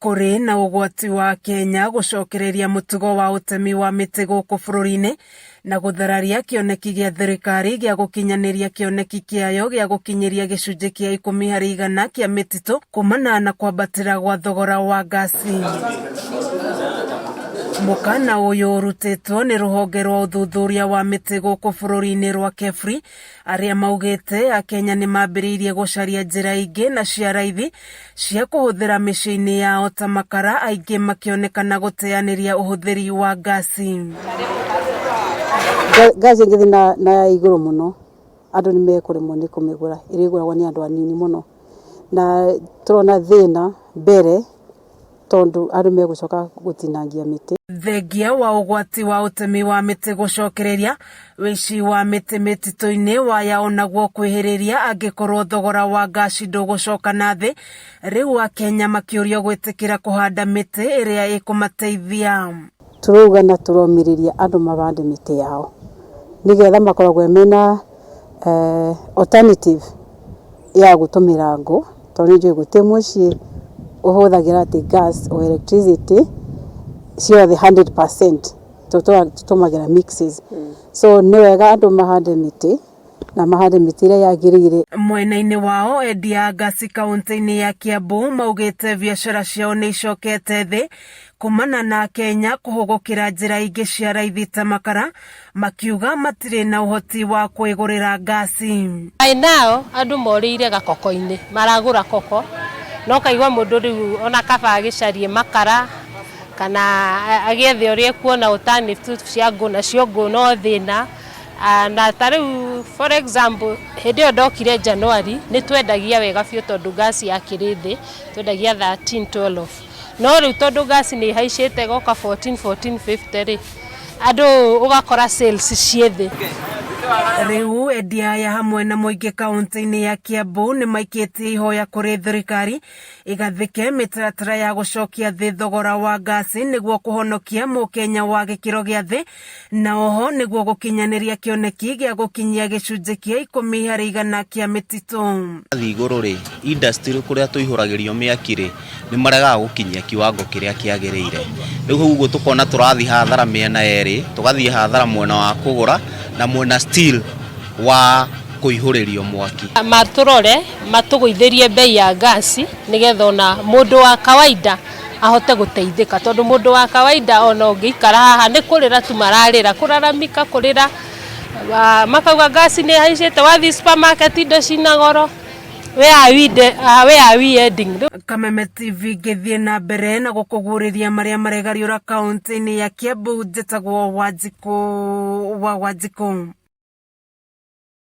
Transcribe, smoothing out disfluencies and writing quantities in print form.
Kũrĩ na ũgwati wa Kenya gũcokereria mũtugo wa ũtemi wa mĩtĩ gũkũ bũrũri-inĩ na gũthararia kĩoneki gĩa thirikari gĩa gũkinyanĩria kĩoneki kĩayo gĩa gũkinyĩria gĩcunjĩ kĩa 10% kĩa mĩtitũ kumana na kwambatĩra gwa thogora wa ngasi. Mũkana ũyũ ũrutĩtwo nĩ rũhonge rwa ũthuthuria wa mĩtĩ gũkũ bũrũri-inĩ rwa KEFRI arĩa maugĩte Akenya nĩ mambĩrĩirie gũcaria njĩra ingĩ na cia raithi cia kũhũthĩra mĩciĩ-inĩ yao ta makara, aingĩ makĩonekana gũteanĩria ũhũthĩri wa ngasi. Ngasi ĩngĩthiĩ na igũrũ mũno, andũ nĩ mekũremwo nĩ kũmĩgũra, ĩrĩgũragwo nĩ andũ anini mũno. Na tũrona thĩna mbere tondũ andũ megũcoka gũtinangia mĩtĩ. Thengia wa ũgwati wa ũtemi wa mĩtĩ gũcokereria, ũici wa mĩtĩ mĩtitũ-inĩ waya onaguo kwĩhĩrĩria angĩkorwo thogora wa ngaci ndũgũcoka na thĩ, rĩu Akenya makĩũrio gwĩtĩkĩra kũhanda mĩtĩ ĩrĩa ĩkũmateithia. Tũrauga na tũromĩrĩria andũ mabande mĩtĩ yao nĩgetha makoragwo mena alternative ya gũtũmĩra ngũ tondũ nĩ njũĩ gũtirĩ mũciĩ ũhũthagĩra atĩ gas or electricity ciothe 100%, tũtũmagĩra mixes. So nĩ wega andũ mahande mĩtĩ na mahande mĩtĩ ĩrĩa yagĩrĩire. Mwena-inĩ wao endia a ngasi kaunti-inĩ ya Kiambu maugĩte biacara ciao nĩ icokete thĩ kumana na Akenya kũhũgũkĩra njĩra ingĩ cia raithi ta makara makiuga matirĩ na ũhoti wa kwĩgũrĩra ngasi. By now andũ morĩire gakoko-inĩ, maragũra koko, na ũkaigua mũndũ rĩu ona kaba agĩcarie makara kana agĩethe ũrĩa ekuona alternative cia ngũ, nacio ngũ no thĩna. Na ta rĩu for example hĩndĩ ĩyo ndokire January nĩ twendagia wega biũ tondũ gas yakĩrĩ thĩ, twendagia 13, 12. No rĩu tondũ gas nĩ ĩhaicĩte ĩgoka 14, 14.50 rĩ, andũ ũgakora sales ciĩ thĩ. Rĩu endia aya hamwe na mũingĩ kaunti-inĩ ya Kiambu nĩ maikĩtie ihoya kũrĩ thirikari ĩgathĩke mĩtaratara ya gũcokia thĩ thogora wa ngasi nĩguo kũhonokia mũkenya wa gĩkĩro gĩa thĩ na oho nĩguo gũkinyanĩria kĩoneki gĩa gũkinyia gĩcunjĩ kĩa 10% kĩa mĩtitũ. Thiĩ igũrũ rĩ, industry kũrĩa tũihũragĩrio mĩaki rĩ, nĩ maregaga gũkinyia kiwango kĩrĩa kĩagĩrĩire. Rĩu hau ũguo tũkona tũrathiĩ hathara mĩena yerĩ, tũgathiĩ hathara mwena wa kũgũra na mwena still wa kũihũrĩrio mwaki. Matũrore matũgũithĩrie bei ya ngasi nĩgetha ona mũndũ wa kawaida ahote gũteithĩka, tondũ mũndũ wa kawaida ona ũngĩikara haha nĩ kũrĩra tu mararĩra, kũraramika, kũrĩra, makauga ngasi nĩ ĩhaicĩte, wathiĩ supermarket indo ciĩna goro, where are we, where are we heading? Kameme TV ngĩthiĩ na mbere na gũkũguũrĩria marĩa maregariũra kaunti-inĩ ya Kiambu, njĩtagwo Wanjikũ wa Wanjikũ.